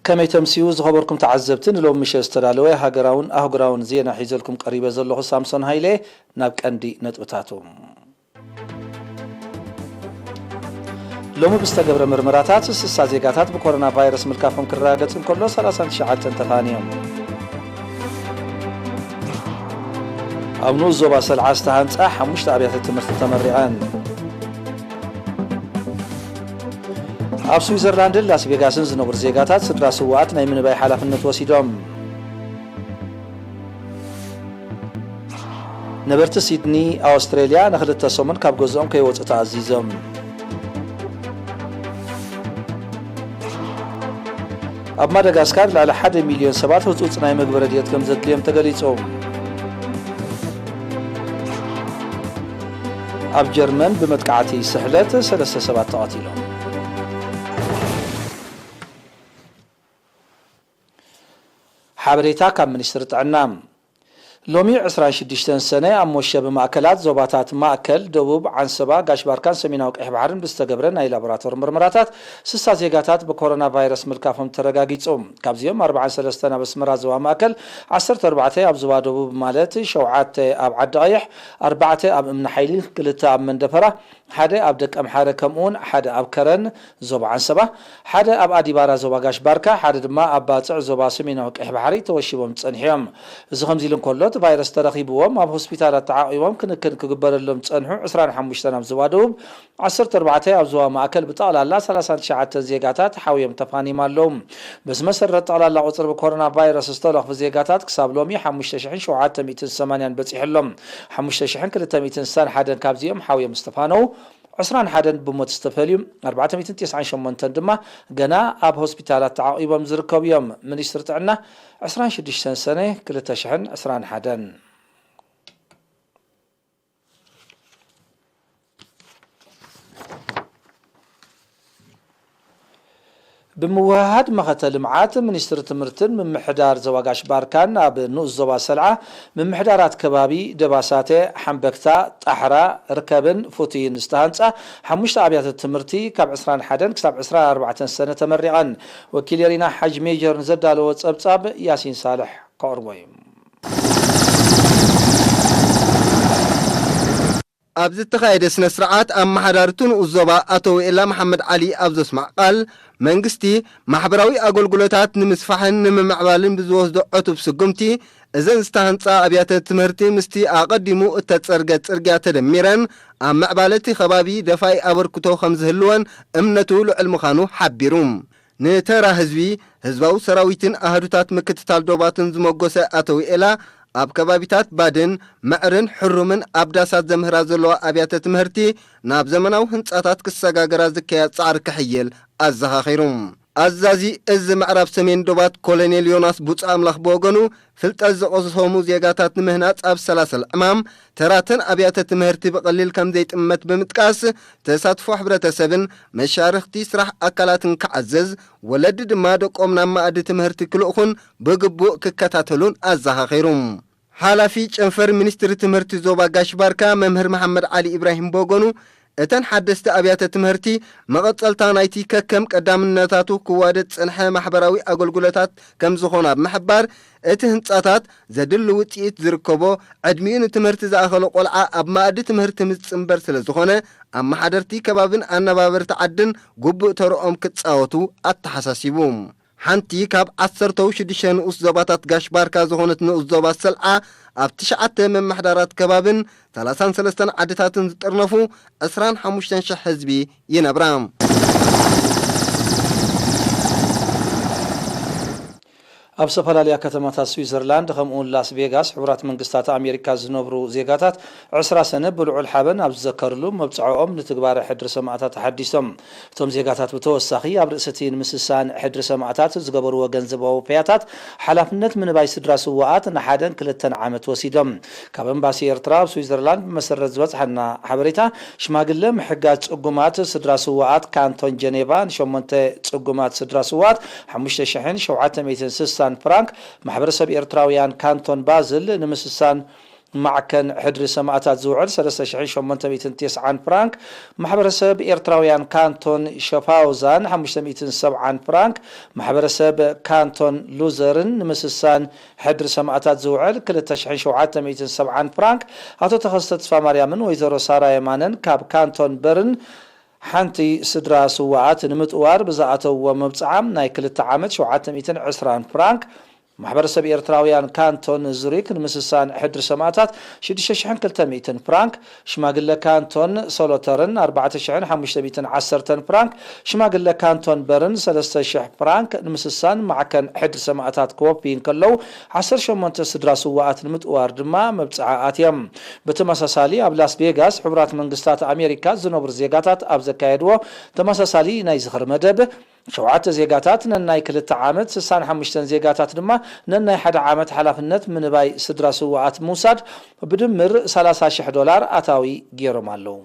ከመይ ተምስዩ ዝኸበርኩም ተዓዘብቲ፣ ንሎሚ ምሸት ዝተዳለወ ሃገራውን ኣህጉራውን ዜና ሒዘልኩም ቀሪበ ዘለኹ ሳምሶን ሃይለ። ናብ ቀንዲ ነጥብታቱ። ሎሚ ብዝተገብረ ምርመራታት ስሳ ዜጋታት ብኮሮና ቫይረስ ምልካፎም ክረጋገጽ እንከሎ፣ ሰላሳን ትሽዓተን ተፋንዮም። ኣብ ንኡስ ዞባ ሰልዓ ዝተሃንጻ ሓሙሽተ ኣብያተ ትምህርቲ ተመሪቐን። ኣብ ስዊዘርላንድን ላስ ቬጋስን ዝነብሩ ዜጋታት ስድራ ስውኣት ናይ ምንባይ ሓላፍነት ወሲዶም። ነበርቲ ሲድኒ ኣውስትሬልያ ንኽልተ ሰሙን ካብ ገዝኦም ከይወጹ ተኣዚዞም። ኣብ ማዳጋስካር ልዕሊ ሓደ ሚልዮን ሰባት ህጹጽ ናይ ምግቢ ረድኤት ከም ዘድልዮም ተገሊጹ። ኣብ ጀርመን ብመጥቃዕቲ ስሕለት ሰለስተ ሰባት ተቐቲሎም። ሓበሬታ ካብ ሚኒስትሪ ጥዕና። ሎሚ ዕስራን ሽዱሽተን ሰነ ኣብ ሞሸቢ ማእከላት ዞባታት ማእከል፣ ደቡብ፣ ዓንሰባ፣ ጋሽ ባርካን ሰሜናዊ ቀይሕ ባሕርን ብዝተገብረ ናይ ላቦራቶሪ ምርመራታት ስሳ ዜጋታት ብኮሮና ቫይረስ ምልካፎም ተረጋጊጹ። ካብዚኦም ኣርባዓን ሰለስተን ኣብ ኣስመራ ዞባ ማእከል፣ ዓሰርተ ኣርባዕተ ኣብ ዞባ ደቡብ ማለት ሸውዓተ ኣብ ዓዲ ቀይሕ፣ ኣርባዕተ ኣብ እምኒ ሓይሊ፣ ክልተ ኣብ መንደፈራ፣ ሓደ ኣብ ደቀምሓረ፣ ከምኡውን ሓደ ኣብ ከረን ዞባ ዓንሰባ፣ ሓደ ኣብ ኣዲባራ ዞባ ጋሽ ባርካ፣ ሓደ ድማ ኣብ ባጽዕ ዞባ ሰሜናዊ ቀይሕ ባሕሪ ተወሺቦም ጸኒሖም። እዚ ከምዚ ኢሉ እንከሎ፣ እቲ ቫይረስ ተረኺብዎም ኣብ ሆስፒታላት ተዓቒቦም ክንክን ክግበረሎም ዝጸንሑ ዕስራን ሓሙሽተን ኣብ ዞባ ደቡብ፣ ዓሰርተ ኣርባዕተ ኣብ ዞባ ማእከል፣ ብጠቕላላ ሰላሳን ትሽዓተን ዜጋታት ሓውዮም ተፋኒም ኣለዉ። በዚ መሰረት፣ ጠቕላላ ቁጽሪ ብኮሮና ቫይረስ ዝተለኽፉ ዜጋታት ክሳብ ሎሚ ሓሙሽተ ሽሕን ሸውዓተ ሚእትን ሰማንያን በጺሑ ኣሎ። ሓሙሽተ ሽሕን ክልተ ሚእትን ስሳን ሓደን ካብዚኦም ሓውዮም ዝተፋነዉ፣ ዕስራን ሓደን ብሞት ዝተፈልዩ፣ ኣርባዕተ ሚእትን ተስዓን ሸሞንተን ድማ ገና ኣብ ሆስፒታላት ተዓቒቦም ዝርከቡ እዮም። ሚኒስትሪ ጥዕና፣ ዕስራን ሽዱሽተን ሰነ ክልተ ሽሕን ዕስራን ሓደን። ብምውህሃድ መኸተ ልምዓት፣ ሚኒስትሪ ትምህርትን ምምሕዳር ዞባ ጋሽ ባርካን ኣብ ንኡስ ዞባ ሰልዓ ምምሕዳራት ከባቢ ደባሳተ፣ ሓምበክታ፣ ጣሕራ፣ ርከብን ፉትይን ዝተሃንጻ ሓሙሽተ ኣብያተ ትምህርቲ ካብ ዕስራን ሓደን ክሳብ ዕስራን ኣርባዕተን ሰነ ተመሪቐን። ወኪል የሪና ሓጅ ሜጀር ንዘዳለዎ ጸብጻብ ያሲን ሳልሕ ከቕርቦ እዩ። ኣብ ዝተኻየደ ስነ ስርዓት፣ ኣመሓዳሪቱ ንኡስ ዞባ ኣቶ ውኤላ መሓመድ ዓሊ ኣብ ዘስማዕ ቃል፣ መንግስቲ ማሕበራዊ ኣገልግሎታት ንምስፋሕን ንምምዕባልን ብዝወስዶ ዕቱብ ስጉምቲ፣ እዘን ዝተሃንጻ ኣብያተ ትምህርቲ ምስቲ ኣቐዲሙ እተጸርገ ጽርግያ ተደሚረን ኣብ ምዕባለ እቲ ከባቢ ደፋኢ ኣበርክቶ ከም ዝህልወን እምነቱ ልዑል ምዃኑ ሓቢሩ። ንተራ ህዝቢ፣ ህዝባዊ ሰራዊትን ኣሃዱታት ምክትታል ዶባትን ዝመጎሰ ኣቶ ውኤላ፣ ኣብ ከባቢታት ባድን፣ ምዕርን ሕሩምን ኣብ ዳሳት ዘምህራ ዘለዋ ኣብያተ ትምህርቲ ናብ ዘመናዊ ህንጻታት ክሰጋገራ ዝካየድ ጻዕሪ ክሕይል ኣዘኻኺሩ። ኣዛዚ እዚ ምዕራብ ሰሜን ዶባት ኮሎኔል ዮናስ ቡጻ ኣምላኽ ብወገኑ፣ ፍልጠት ዝቐሰሙ ዜጋታት ንምህናጽ ኣብ ሰላሰል ዕማም ተራተን ኣብያተ ትምህርቲ ብቐሊል ከም ዘይጥመት ብምጥቃስ፣ ተሳትፎ ሕብረተሰብን መሻርኽቲ ስራሕ ኣካላትን ክዓዝዝ፣ ወለዲ ድማ ደቆም ናብ መኣዲ ትምህርቲ ክልእኹን ብግቡእ ክከታተሉን ኣዘኻኺሩ። ሓላፊ ጨንፈር ሚኒስትሪ ትምህርቲ ዞባ ጋሽ ባርካ መምህር መሓመድ ዓሊ ኢብራሂም ብወገኑ፣ እተን ሓደስቲ ኣብያተ ትምህርቲ መቐጸልታ ናይቲ ከከም ቀዳምነታቱ ክዋደድ ዝጸንሐ ማሕበራዊ ኣገልግሎታት ከም ዝኾና ብምሕባር፣ እቲ ህንጻታት ዘድሊ ውጽኢት ዝርከቦ፣ ዕድሚኡ ንትምህርቲ ዝኣኸለ ቆልዓ ኣብ መኣዲ ትምህርቲ ምስ ዝጽንበር ስለ ዝኾነ፣ ኣመሓደርቲ ከባብን ኣነባበርቲ ዓድን ግቡእ ተርኦም ክጻወቱ ኣተሓሳሲቡ። ሓንቲ ካብ ዓሰርተው ሽዱሽተ ንኡስ ዞባታት ጋሽ ባርካ ዝኾነት ንኡስ ዞባ ሰልዓ፣ ኣብ ትሽዓተ መመሓዳራት ከባብን ሰላሳን ሰለስተን ዓድታትን ዝጥርነፉ ዕስራን ሓሙሽተን ሽሕ ህዝቢ ይነብራ። ኣብ ዝተፈላለያ ከተማታት ስዊዘርላንድ ከምኡውን ላስ ቬጋስ፣ ሕቡራት መንግስታት ኣሜሪካ ዝነብሩ ዜጋታት ዕስራ ሰነ ብልዑል ሓበን ኣብ ዝዘከርሉ መብጽዓኦም ንትግባረ ሕድሪ ሰማእታት ኣሓዲሶም። እቶም ዜጋታት ብተወሳኺ ኣብ ርእሲ እቲ ንምስሳን ሕድሪ ሰማእታት ዝገበርዎ ገንዘባዊ ወፈያታት ሓላፍነት ምንባይ ስድራ ስውኣት ንሓደን ክልተን ዓመት ወሲዶም። ካብ ኤምባሲ ኤርትራ ኣብ ስዊዘርላንድ ብመሰረት ዝበጽሓና ሓበሬታ፣ ሽማግለ ምሕጋዝ ጽጉማት ስድራ ስውኣት ካንቶን ጀኔቫ ንሸሞንተ ጽጉማት ስድራ ስውኣት ሓሙሽተ ሽሕን ሸውዓተ ሚእትን ስሳን ፍራንክ፣ ማሕበረሰብ ኤርትራውያን ካንቶን ባዝል ንምስሳን ማዕከን ሕድሪ ሰማእታት ዝውዕል ሰለስተ ሽሕን ሸሞንተ ሚእትን ተስዓን ፍራንክ፣ ማሕበረሰብ ኤርትራውያን ካንቶን ሸፋውዛን ሓሙሽተ ሚእትን ሰብዓን ፍራንክ፣ ማሕበረሰብ ካንቶን ሉዘርን ንምስሳን ሕድሪ ሰማእታት ዝውዕል ክልተ ሽሕን ሸውዓተ ሚእትን ሰብዓን ፍራንክ፣ ኣቶ ተኸስተ ተስፋማርያምን ወይዘሮ ሳራ የማነን ካብ ካንቶን በርን ሓንቲ ስድራ ስውኣት ንምጥዋር ብዝኣተውዎ መብጽዓ ናይ ክልተ ዓመት ሸውዓተ ሚእትን ዕስራን ፍራንክ፣ ማሕበረሰብ ኤርትራውያን ካንቶን ዙሪክ ንምስሳን ሕድሪ ሰማእታት ሽዱሽተ ሽሕን ክልተ ሚእትን ፍራንክ፣ ሽማግለ ካንቶን ሶሎተርን ኣርባዕተ ሽሕን ሓሙሽተ ሚእትን ዓሰርተን ፍራንክ፣ ሽማግለ ካንቶን በርን ሰለስተ ሽሕ ፍራንክ ንምስሳን ማዕከን ሕድሪ ሰማእታት ክወፍዩ እንከለዉ፣ ዓሰርተ ሸሞንተ ስድራ ስውኣት ንምጥዋር ድማ መብጽዓ ኣትዮም። ብተመሳሳሊ ኣብ ላስ ቬጋስ ሕቡራት መንግስታት ኣሜሪካ ዝነብሩ ዜጋታት ኣብ ዘካየድዎ ተመሳሳሊ ናይ ዝኽሪ መደብ፣ ሸውዓተ ዜጋታት ነናይ ክልተ ዓመት፣ ስሳን ሓሙሽተን ዜጋታት ድማ ነናይ ሓደ ዓመት ሓላፍነት ምንባይ ስድራ ስውኣት ምውሳድ ብድምር ሰላሳ ሽሕ ዶላር ኣታዊ ገይሮም ኣለዉ።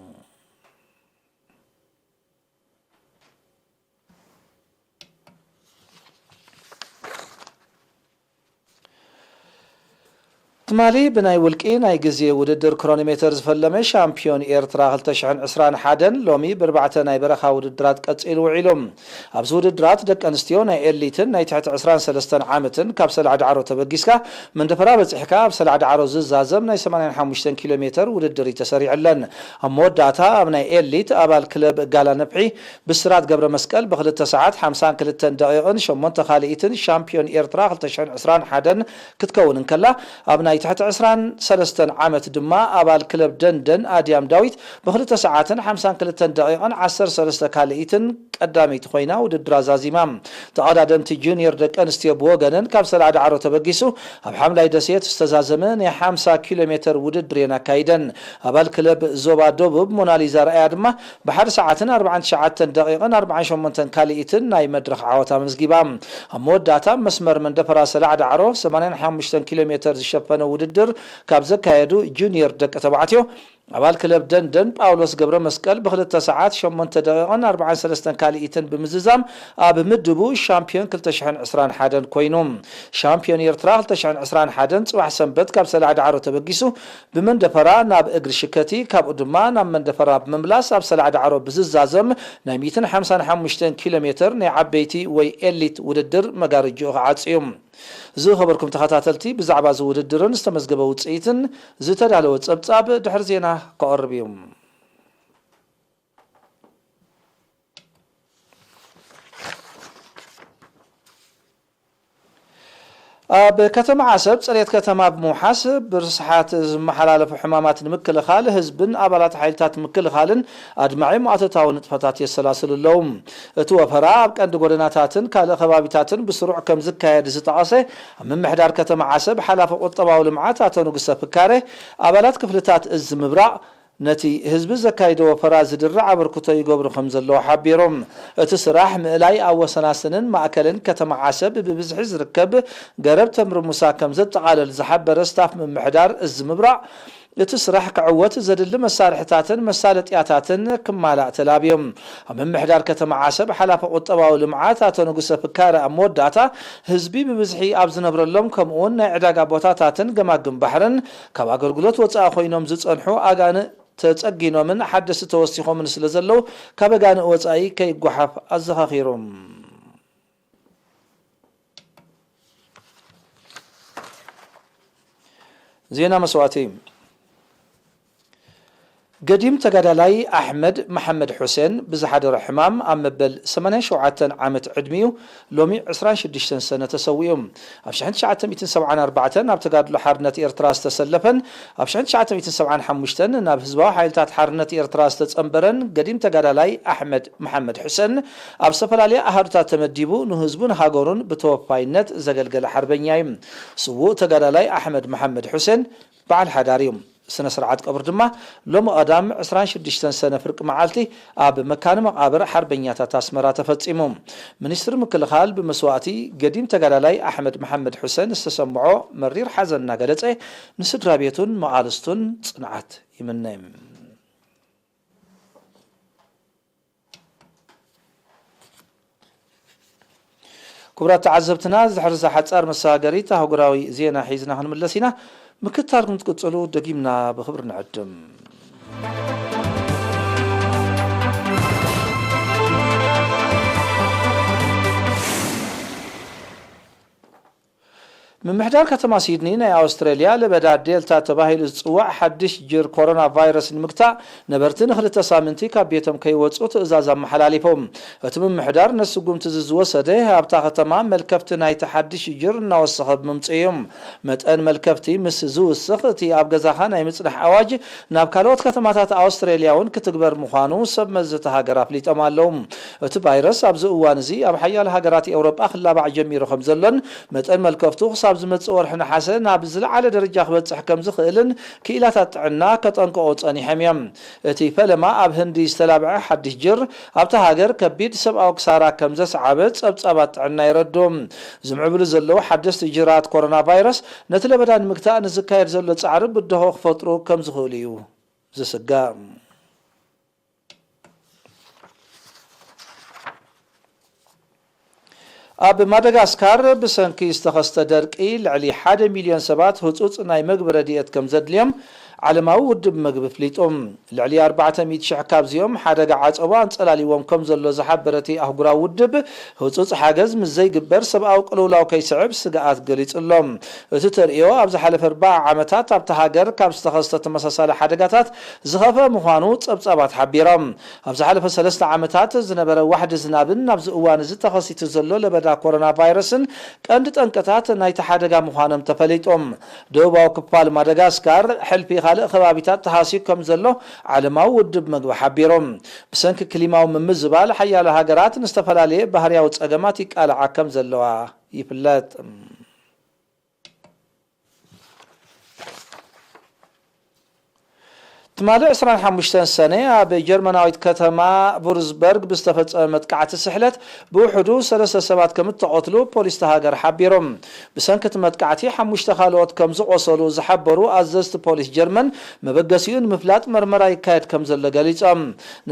ትማሊ ብናይ ውልቂ ናይ ግዜ ውድድር ክሮኖሜተር ዝፈለመ ሻምፒዮን ኤርትራ ክልተ ሽሕን ዕስራን ሓደን ሎሚ ብርባዕተ ናይ በረኻ ውድድራት ቀጺሉ ውዒሉ። ኣብዚ ውድድራት ደቂ ኣንስትዮ ናይ ኤሊትን ናይ ትሕቲ ዕስራን ሰለስተን ዓመትን ካብ ሰላዕ ዳዕሮ ተበጊስካ መንደፈራ በጺሕካ ኣብ ሰላዕ ዳዕሮ ዝዛዘም ናይ ሰማንያን ሓሙሽተን ኪሎ ሜተር ውድድር እዩ ተሰሪዕለን። ኣብ መወዳእታ ኣብ ናይ ኤሊት ኣባል ክለብ ጋላ ነፍሒ ብስራት ገብረ መስቀል ብክልተ ሰዓት ሓምሳን ክልተን ደቂቕን ሸሞንተ ካልኢትን ሻምፒዮን ኤርትራ ክልተ ሽሕን ዕስራን ሓደን ክትከውን እንከላ፣ ኣብ ናይ ትሕቲ ዕስራን ሰለስተን ዓመት ድማ ኣባል ክለብ ደንደን ኣድያም ዳዊት ብክልተ ሰዓትን ሓምሳን ክልተን ደቂቕን ዓሰርተ ሰለስተ ካልኢትን ቀዳመይቲ ኮይና ውድድራ ዛዚማ። ተቐዳደምቲ ጁኒየር ደቂ ኣንስትዮ ብወገነን ካብ ሰላዕ ዳዕሮ ተበጊሱ ኣብ ሓምላይ ደሴት ዝተዛዘመ ናይ ሓምሳ ኪሎ ሜተር ውድድር እየን ኣካይደን። ኣባል ክለብ ዞባ ደቡብ ሞናሊዛ ረኣያ ድማ ብሓደ ሰዓትን ኣርባዓን ትሽዓተን ደቂቕን ኣርባዓን ሸሞንተን ካልኢትን ናይ መድረኽ ዓወት ኣመዝጊባ። ኣብ መወዳእታ መስመር መንደፈራ ሰላዕ ዳዕሮ ሰማንያን ሓሙሽተን ኪሎ ሜተር ዝሸፈነ ውድድር ካብ ዘካየዱ ጁኒየር ደቂ ተባዕትዮ ኣባል ክለብ ደንደን ጳውሎስ ገብረ መስቀል ብክልተ ሰዓት ሸሞንተ ደቂቕን ኣርባዓን ሰለስተን ካልኢትን ብምዝዛም ኣብ ምድቡ ሻምፒዮን ክልተ ሽሕን ዕስራን ሓደን ኮይኑ። ሻምፒዮን ኤርትራ ክልተ ሽሕን ዕስራን ሓደን ጽባሕ ሰንበት ካብ ሰላዕ ዳዕሮ ተበጊሱ ብመንደፈራ ናብ እግሪ ሽከቲ፣ ካብኡ ድማ ናብ መንደፈራ ብምምላስ ኣብ ሰላዕ ዳዕሮ ብዝዛዘም ናይ ሚእትን ሓምሳን ሓሙሽተን ኪሎ ሜተር ናይ ዓበይቲ ወይ ኤሊት ውድድር መጋረጅኡ ክዓጽ እዩ። ዝኸበርኩም ተኸታተልቲ፣ ብዛዕባ እዚ ውድድርን ዝተመዝገበ ውጽኢትን ዝተዳለወ ጸብጻብ ድሕሪ ዜና ክቐርብ እዩ። ኣብ ከተማ ዓሰብ ጽሬት ከተማ ብምውሓስ ብርስሓት ዝመሓላለፉ ሕማማት ንምክልኻል ህዝብን ኣባላት ሓይልታት ምክልኻልን ኣድማዒ ማእቶታዊ ንጥፈታት የሰላስሉ ኣለዉ። እቲ ወፈራ ኣብ ቀንዲ ጎደናታትን ካልእ ከባቢታትን ብስሩዕ ከም ዝካየድ ዝጠቐሰ ኣብ ምምሕዳር ከተማ ዓሰብ ሓላፊ ቁጠባዊ ልምዓት ኣቶ ንጉሰ ፍካሬ፣ ኣባላት ክፍልታት እዚ ምብራቕ ነቲ ህዝቢ ዘካይዶ ወፈራ ዝድርዕ ኣበርክቶ ይገብሩ ከም ዘለዉ ሓቢሮም። እቲ ስራሕ ምእላይ ኣወሰናስንን ማእከልን ከተማ ዓሰብ ብብዝሒ ዝርከብ ገረብ ተምሪ ሙሳ ከም ዘጠቓለል ዝሓበረ ስታፍ ምምሕዳር እዚ ምብራቕ፣ እቲ ስራሕ ክዕወት ዘድሊ መሳርሕታትን መሳለጥያታትን ክማላእ ተላብዮም። ኣብ ምምሕዳር ከተማ ዓሰብ ሓላፊ ቁጠባዊ ልምዓት ኣቶ ንጉሰ ፍካረ ኣብ መወዳእታ፣ ህዝቢ ብብዝሒ ኣብ ዝነብረሎም ከምኡውን ናይ ዕዳጋ ቦታታትን ገማግም ባሕርን ካብ ኣገልግሎት ወጻኢ ኮይኖም ዝጸንሑ ኣጋንእ ተጸጊኖምን ሓደስቲ ተወሲኾምን ስለ ዘለዉ ካብ ኣጋንእ ወጻኢ ከይጓሓፍ ኣዘኻኺሮም። ዜና መስዋእቲ። ገዲም ተጋዳላይ ኣሕመድ መሓመድ ሑሴን ብዝሓደሮ ሕማም ኣብ መበል ሰማንያን ሸውዓተን ዓመት ዕድሚኡ ሎሚ ዕስራን ሽዱሽተን ሰነ ተሰዊኡ። ኣብ ሽሕን ትሽዓተ ሚእትን ሰብዓን ኣርባዕተን ኣብ ተጋድሎ ሓርነት ኤርትራ ዝተሰለፈን ኣብ ሽሕን ትሽዓተ ሚእትን ሰብዓን ሓሙሽተን ናብ ህዝባዊ ሓይልታት ሓርነት ኤርትራ ዝተጸንበረን ገዲም ተጋዳላይ ኣሕመድ መሓመድ ሑሴን ኣብ ዝተፈላለያ ኣሃዱታት ተመዲቡ ንህዝቡን ሃገሩን ብተወፋይነት ዘገልገለ ሓርበኛ እዩ። ስዉእ ተጋዳላይ ኣሕመድ መሓመድ ሑሴን በዓል ሓዳር እዩ። ስነ ስርዓት ቀብሩ ድማ ሎሚ ቀዳም ዕስራን ሽዱሽተን ሰነ ፍርቂ መዓልቲ ኣብ መካነ መቓብር ሓርበኛታት ኣስመራ ተፈጺሙ። ሚኒስትሪ ምክልኻል ብመስዋእቲ ገዲም ተጋዳላይ ኣሕመድ መሓመድ ሑሴን ዝተሰምዖ መሪር ሓዘን እናገለጸ ንስድራ ቤቱን መቓልስቱን ጽንዓት ይምነ። ክቡራት ተዓዘብትና፣ ዝድሕሪ እዛ ሓጻር መሰጋገሪት ኣህጉራዊ ዜና ሒዝና ክንምለስ ኢና። ምክትታልኩም ክትቅጽሉ ደጊምና ብኽብሪ ንዕድም። ምምሕዳር ከተማ ሲድኒ ናይ ኣውስትራልያ ለበዳ ዴልታ ተባሂሉ ዝጽዋዕ ሓድሽ ጅር ኮሮና ቫይረስ ንምግታእ ነበርቲ ንኽልተ ሳምንቲ ካብ ቤቶም ከይወጹ ትእዛዝ ኣመሓላሊፉ። እቲ ምምሕዳር ነቲ ስጉምቲ እዚ ዝወሰደ ኣብታ ከተማ መልከፍቲ ናይቲ ሓድሽ ጅር እናወሰኸ ብምምጽኡ እዩ። መጠን መልከፍቲ ምስ ዝውስኽ እቲ ኣብ ገዛኻ ናይ ምጽናሕ ኣዋጅ ናብ ካልኦት ከተማታት ኣውስትራልያ እውን ክትግበር ምዃኑ ሰብ መዚ እታ ሃገር ኣፍሊጦም ኣለዉ። እቲ ቫይረስ ኣብዚ እዋን እዚ ኣብ ሓያሎ ሃገራት ኤውሮጳ ክላባዕ ጀሚሩ ከም ዘሎን መጠን መልከፍቱ ክሳብ ዝመጽእ ወርሒ ነሓሰ ናብ ዝለዓለ ደረጃ ክበጽሕ ከም ዝኽእልን ክኢላታት ጥዕና ከጠንቅቑ ጸኒሖም እዮም። እቲ ፈለማ ኣብ ህንዲ ዝተላብዐ ሓድሽ ጅር ኣብታ ሃገር ከቢድ ሰብኣዊ ክሳራ ከም ዘስዓበ ጸብጻባት ጥዕና የረድኡ። ዝምዕብሉ ዘለዉ ሓደስቲ ጅራት ኮሮና ቫይረስ ነቲ ለበዳ ንምግታእ ንዝካየድ ዘሎ ጻዕሪ ብድሆ ክፈጥሩ ከም ዝኽእሉ እዩ ዝስጋእ። ኣብ ማደጋስካር ብሰንኪ ዝተኸስተ ደርቂ ልዕሊ ሓደ ሚልዮን ሰባት ህጹጽ ናይ መግቢ ረድኤት ከም ዘድልዮም ዓለማዊ ውድብ መግቢ ኣፍሊጡ። ልዕሊ ኣርባዕተ ሚእቲ ሽሕ ካብዚኦም ሓደጋ ዓጸቦ ኣንጸላልይዎም ከም ዘሎ ዝሓበረ እቲ ኣህጉራዊ ውድብ፣ ህጹጽ ሓገዝ ምስ ዘይግበር ሰብኣዊ ቅልውላው ከይስዕብ ስግኣት ገሊጹ ኣሎ። እቲ ተርእዮ ኣብ ዝሓለፈ ኣርባዓ ዓመታት ኣብታ ሃገር ካብ ዝተኸስተ ተመሳሳሊ ሓደጋታት ዝኸፍአ ምዃኑ ጸብጻባት ሓቢሮም። ኣብ ዝሓለፈ ሰለስተ ዓመታት ዝነበረ ዋሕዲ ዝናብን ኣብዚ እዋን እዚ ተኸሲቱ ዘሎ ለበዳ ኮሮና ቫይረስን ቀንዲ ጠንቅታት ናይቲ ሓደጋ ምዃኖም ተፈሊጡ። ደቡባዊ ክፋል ማደጋስካር ሕልፊ ካልእ ከባቢታት ተሃስዩ ከም ዘሎ ዓለማዊ ውድብ መግቢ ሓቢሩ። ብሰንኪ ክሊማዊ ምምዝባል ሓያሎ ሃገራት ንዝተፈላለየ ባህርያዊ ጸገማት ይቃልዓ ከም ዘለዋ ይፍለጥ። ትማሊ ዕስራን ሓሙሽተን ሰነ ኣብ ጀርመናዊት ከተማ ቡርዝበርግ ብዝተፈጸመ መጥቃዕቲ ስሕለት ብውሕዱ ሰለስተ ሰባት ከም እተቐትሉ ፖሊስ እታ ሃገር ሓቢሮም። ብሰንኪ እቲ መጥቃዕቲ ሓሙሽተ ካልኦት ከም ዝቖሰሉ ዝሓበሩ ኣዘዝቲ ፖሊስ ጀርመን፣ መበገሲኡ ንምፍላጥ መርመራ ይካየድ ከም ዘሎ ገሊጾም።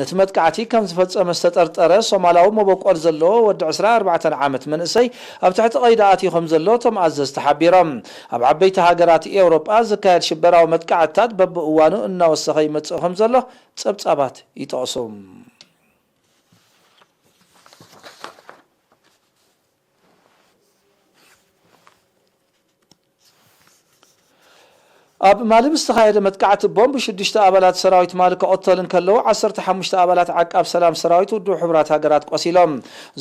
ነቲ መጥቃዕቲ ከም ዝፈጸመ ዝተጠርጠረ ሶማላዊ መበቆል ዘለዎ ወዲ ዕስራን ኣርባዕተን ዓመት መንእሰይ ኣብ ትሕቲ ቀይዲ ኣትዩ ከም ዘሎ እቶም ኣዘዝቲ ሓቢሮም። ኣብ ዓበይቲ ሃገራት ኤውሮጳ ዝካየድ ሽበራዊ መጥቃዕትታት በብእዋኑ እናወሰኸ ይመጽእ ከም ዘሎ ጸብጻባት ይጠቕሱ። ኣብ ማሊ ብዝተኻየደ መጥቃዕቲ ቦምብ ሽዱሽተ ኣባላት ሰራዊት ማሊ ክቐተሉ እንከለዉ፣ ዓሰርተ ሓሙሽተ ኣባላት ዓቃብ ሰላም ሰራዊት ውድብ ሕቡራት ሃገራት ቆሲሎም።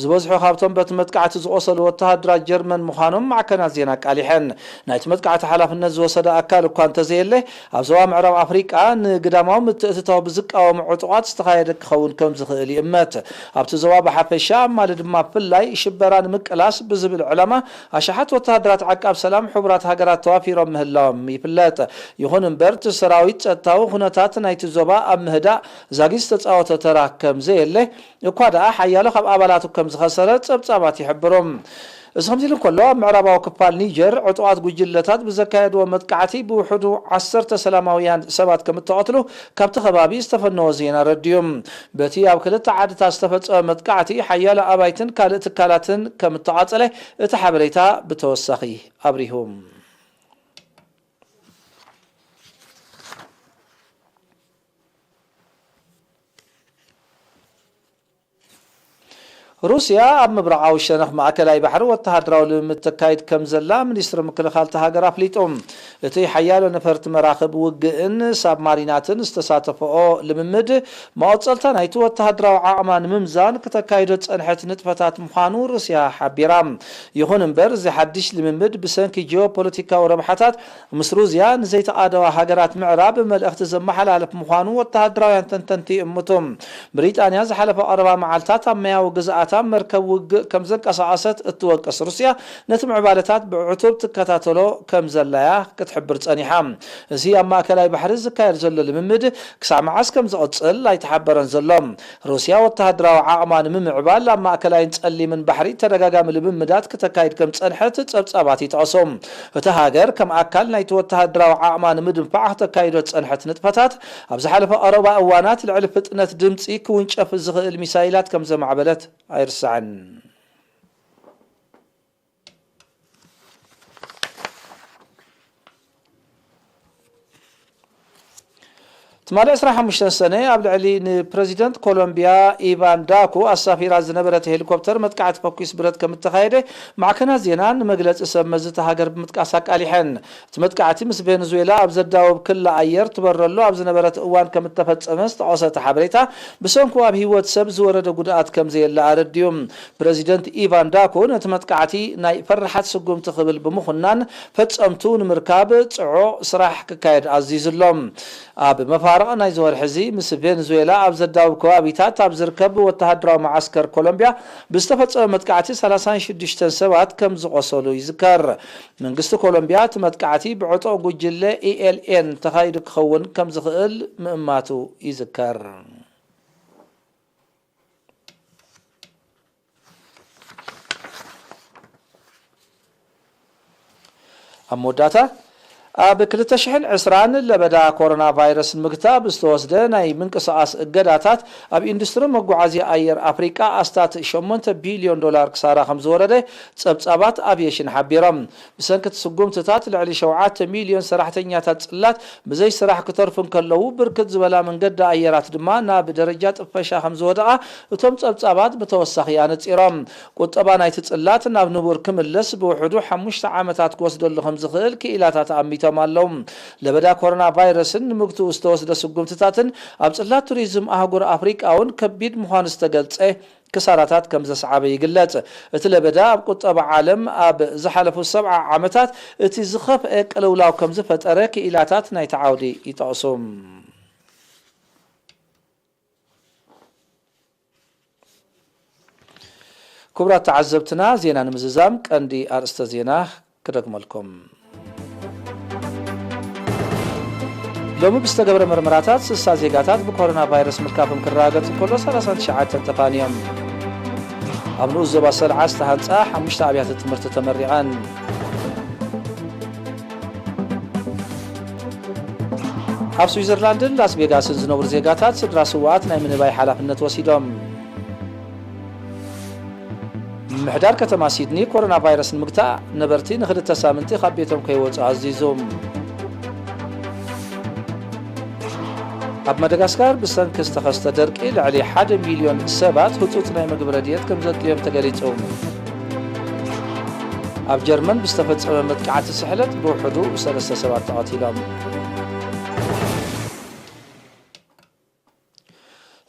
ዝበዝሑ ካብቶም በቲ መጥቃዕቲ ዝቖሰሉ ወተሃደራት ጀርመን ምዃኖም ማዕከናት ዜና ኣቃሊሐን። ናይቲ መጥቃዕቲ ሓላፍነት ዝወሰደ ኣካል እኳ እንተዘየለ፣ ኣብ ዞባ ምዕራብ ኣፍሪቃ ንግዳማዊ ምትእትታው ብዝቃወሙ ዕጡቓት ዝተኻየደ ክኸውን ከም ዝኽእል ይእመት። ኣብቲ ዞባ ብሓፈሻ፣ ኣብ ማሊ ድማ ብፍላይ፣ ሽበራ ንምቅላስ ብዝብል ዕላማ ኣሽሓት ወተሃደራት ዓቃብ ሰላም ሕቡራት ሃገራት ተዋፊሮም ምህላዎም ይፍለጥ። ይኹን እምበር፣ እቲ ሰራዊት ጸጥታዊ ኩነታት ናይቲ ዞባ ኣብ ምህዳእ ዛጊ ዝተጻወተ ተራ ከም ዘየለ እኳ ደኣ፣ ሓያሎ ካብ ኣባላቱ ከም ዝኸሰረ ጸብጻባት ይሕብሩ። እዚ ከምዚ ኢሉ እንከሎ፣ ኣብ ምዕራባዊ ክፋል ኒጀር ዕጡቓት ጉጅለታት ብዘካየድዎ መጥቃዕቲ ብውሕዱ ዓሰርተ ሰላማውያን ሰባት ከም እተቐትሉ ካብቲ ከባቢ ዝተፈነወ ዜና ኣረድዩ። በቲ ኣብ ክልተ ዓድታት ዝተፈጸመ መጥቃዕቲ፣ ሓያሎ ኣባይትን ካልእ ትካላትን ከም እተቓጸለ እቲ ሓበሬታ ብተወሳኺ ኣብሪሁ። ሩስያ ኣብ ምብራቓዊ ሸነኽ ማእከላይ ባሕሪ ወተሃደራዊ ልምምድ ተካይድ ከም ዘላ ሚኒስትሪ ምክልኻል እታ ሃገር ኣፍሊጡ። እቲ ሓያሎ ነፈርቲ መራኽብ ውግእን ሳብማሪናትን ዝተሳተፈኦ ልምምድ፣ መቐጸልታ ናይቲ ወተሃደራዊ ዓቕማ ንምምዛን ክተካይዶ ዝጸንሐት ንጥፈታት ምዃኑ ሩስያ ሓቢራ። ይኹን እምበር፣ እዚ ሓድሽ ልምምድ ብሰንኪ ጂኦፖለቲካዊ ረብሓታት ምስ ሩስያ ንዘይተቓደዋ ሃገራት ምዕራብ መልእኽቲ ዘመሓላልፍ ምዃኑ ወተሃደራውያን ተንተንቲ ይእምቱ። ብሪጣንያ ዝሓለፈ ቀረባ መዓልታት ኣብ ማያዊ ግዝኣታ መርከብ ውግእ ከም ዘንቀሳቐሰት እትወቅስ ሩስያ፣ ነቲ ምዕባለታት ብዕቱብ ትከታተሎ ከም ዘላያ ክትሕብር ጸኒሓ። እዚ ኣብ ማእከላይ ባሕሪ ዝካየድ ዘሎ ልምምድ ክሳብ መዓስ ከም ዝቕጽል ኣይተሓበረን ዘሎ። ሩስያ ወተሃደራዊ ዓቕማ ንምምዕባል ኣብ ማእከላይን ጸሊምን ባሕሪ ተደጋጋሚ ልምምዳት ክተካይድ ከም ዝጸንሐት ጸብጻባት ይጠቕሱ። እታ ሃገር ከም ኣካል ናይቲ ወተሃደራዊ ዓቕማ ንምድንፋዕ ክተካይዶ ዝጸንሐት ንጥፈታት፣ ኣብ ዝሓለፈ ቀረባ እዋናት ልዕሊ ፍጥነት ድምጺ ክውንጨፍ ዝኽእል ሚሳይላት ከም ዘማዕበለት ኣይርሳዕን። ትማሊ ዕስራን ሓሙሽተን ሰነ ኣብ ልዕሊ ንፕረዚደንት ኮሎምቢያ ኢቫን ዳኮ ኣሳፊራ ዝነበረት ሄሊኮፕተር መጥቃዕቲ ፈኲስ ብረት ከም እተኻየደ ማዕከናት ዜና ንመግለጺ ሰብ መዚ እታ ሃገር ብምጥቃስ ኣቃሊሐን። እቲ መጥቃዕቲ ምስ ቬነዙዌላ ኣብ ዘዳውብ ክሊ ኣየር ትበረሉ ኣብ ዝነበረት እዋን ከም እተፈጸመ ዝጠቐሰ እቲ ሓበሬታ፣ ብሰንኩ ኣብ ህይወት ሰብ ዝወረደ ጉድኣት ከም ዘየለ ኣረዲኡ። ፕረዚደንት ኢቫን ዳኮ ነቲ መጥቃዕቲ ናይ ፈራሓት ስጉምቲ ክብል ብምኹናን፣ ፈጸምቱ ንምርካብ ጽዑቕ ስራሕ ክካየድ ኣዚዙ ኣሎ። ኣብ መፋርቕ ናይዚ ወርሒ እዚ ምስ ቬንዙዌላ ኣብ ዘዳውብ ከባቢታት ኣብ ዝርከብ ወተሃደራዊ መዓስከር ኮሎምቢያ ብዝተፈጸመ መጥቃዕቲ ሰላሳን ሽዱሽተን ሰባት ከም ዝቖሰሉ ይዝከር። መንግስቲ ኮሎምቢያ እቲ መጥቃዕቲ ብዕጡቕ ጉጅለ ኢ ኤል ኤን ተኻይዱ ክኸውን ከም ዝኽእል ምእማቱ ይዝከር። ኣብ መወዳእታ፣ ኣብ ክልተ ሽሕን ዕስራን ለበዳ ኮሮና ቫይረስ ንምግታእ ብዝተወስደ ናይ ምንቅስቓስ እገዳታት ኣብ ኢንዱስትሪ መጓዓዝያ ኣየር ኣፍሪቃ ኣስታት ሸሞንተ ቢልዮን ዶላር ክሳራ ከም ዝወረደ ጸብጻባት ኣቪየሽን ሓቢሮም። ብሰንኪ እቲ ስጉምትታት ልዕሊ ሸውዓተ ሚልዮን ሰራሕተኛታት ጽላት ብዘይ ስራሕ ክተርፉ እንከለዉ፣ ብርክት ዝበላ መንገዲ ኣየራት ድማ ናብ ደረጃ ጥፈሻ ከም ዝወደቓ እቶም ጸብጻባት ብተወሳኺ ኣነጺሮም። ቁጠባ ናይቲ ጽላት ናብ ንቡር ክምለስ ብውሕዱ ሓሙሽተ ዓመታት ክወስደሉ ከም ዝኽእል ክኢላታት ኣሚቶም ኣለዉ። ለበዳ ኮሮና ቫይረስን ንምግትኡ ዝተወስደ ስጉምትታትን ኣብ ጽላት ቱሪዝም ኣህጉር ኣፍሪቃ እውን ከቢድ ምዃኑ ዝተገልጸ ክሳራታት ከም ዘስዓበ ይግለጽ። እቲ ለበዳ ኣብ ቁጠባ ዓለም ኣብ ዝሓለፉ ሰብዓ ዓመታት እቲ ዝኸፍአ ቅልውላው ከም ዝፈጠረ ክኢላታት ናይቲ ዓውዲ ይጠቕሱ። ክቡራት ተዓዘብትና፣ ዜና ንምዝዛም ቀንዲ ኣርእስተ ዜና ክደግመልኩም። ሎሚ ብዝተገብረ መርመራታት ስሳ ዜጋታት ብኮሮና ቫይረስ ምልካፎም ክረጋገጽ እንከሎ፣ ሰላሳን ትሽዓተን ተፋንዮም። ኣብ ንኡስ ዞባ ሰልዓ ዝተሃንጻ ሓሙሽተ ኣብያተ ትምህርቲ ተመሪቐን። ኣብ ስዊዘርላንድን ላስ ቬጋስን ዝነብሩ ዜጋታት ስድራ ስውኣት ናይ ምንባይ ሓላፍነት ወሲዶም። ምምሕዳር ከተማ ሲድኒ ኮሮና ቫይረስ ንምግታእ ነበርቲ ንክልተ ሳምንቲ ካብ ቤቶም ከይወጹ ኣዚዙ። ኣብ ማዳጋስካር ብሰንኪ ዝተኸስተ ደርቂ ልዕሊ ሓደ ሚልዮን ሰባት ህጹጽ ናይ ምግቢ ረድኤት ከም ዘድልዮም ተገሊጹ። ኣብ ጀርመን ብዝተፈጸመ መጥቃዕቲ ስሕለት ብውሕዱ ሰለስተ ሰባት ተቐቲሎም።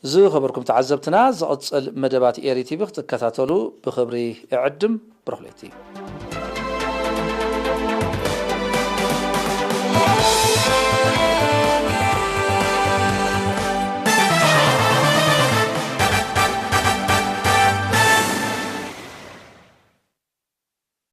ዝኸበርኩም ተዓዘብትና፣ ዝቕጽል መደባት ኤሪ ቲቪ ክትከታተሉ ብኽብሪ እዕድም። ብሩኽ ለይቲ።